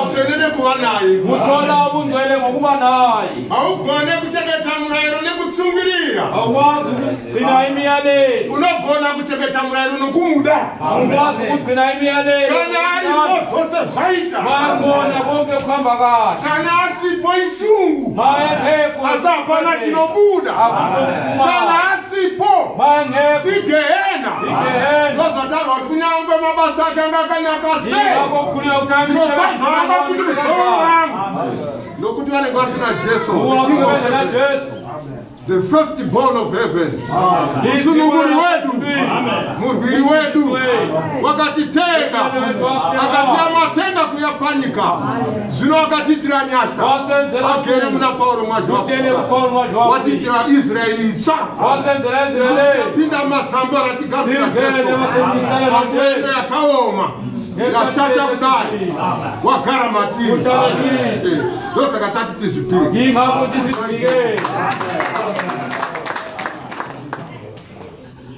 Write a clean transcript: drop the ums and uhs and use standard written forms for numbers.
Utsvene nekuva naye. Kuthola ubungcwele ngokuba naye. Haugone kuchengeta murayiro nekutsungirira. Awukwazi ukugcina imiyalelo. Unogona kuchengeta murayiro nokumuda. Awukwazi ukugcina imiyalelo. Kana aripo zvose zvaita. Makhona konke kuhamba kahle. Kana asipo ishungu. Mayengekho. Asi hapana chinobuda. Kana asipo. Mayengekho. Igehena. Igehena. Ndozvataurwa kuti kunyangwe mabasa ake anga akanaka sei. Yingakho kukhulunywa ukuthi Zvinofadza kuti musoro wangu. Nokuti vanenge vasina Jesu. The King of heaven. Jesu. The first born of heaven. Musununguri wedu. Murwiri wedu. Wakatitenga. Akasiya matenga kuuya panyika. Zvino akatiitira nyasha. Wasenzela Agere muna Pauro mwazhi Usele wafuka. kuPaul mwazi wafuka. Watiitira Israeri itsva. Wasenzela Israeli. Pinda masamba ratigadzira Tingene Jesu. makumbi Matendo yakaoma. Yashata kudai. Wagara matiri. Ushala Ndosaka tati tizvipire. Yingakho tisibhike.